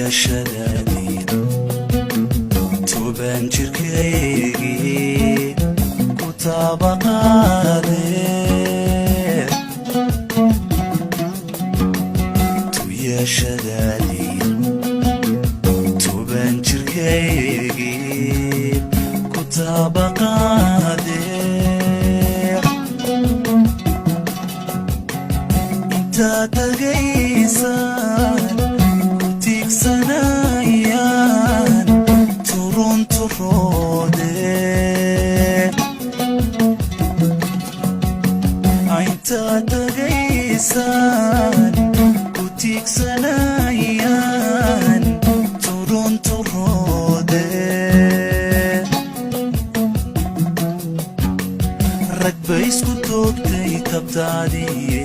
Yeeshadaadii toban jirkaygii ku taabaqaade, tu yeeshadaadii toban jirkaygii ku taabaqaade. Intaad tagaysaan ku tiigsanayaan turunturoode, intaad tagaysaan ku tiigsanayaan turunturoode. Rag bay isku toogtay tabtaadiye.